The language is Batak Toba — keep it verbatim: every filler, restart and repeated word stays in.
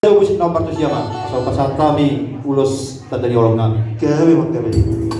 Musik na partusi ama, asa pasahat hami ulos tanda ni holong nami. Gabe ma, gabe.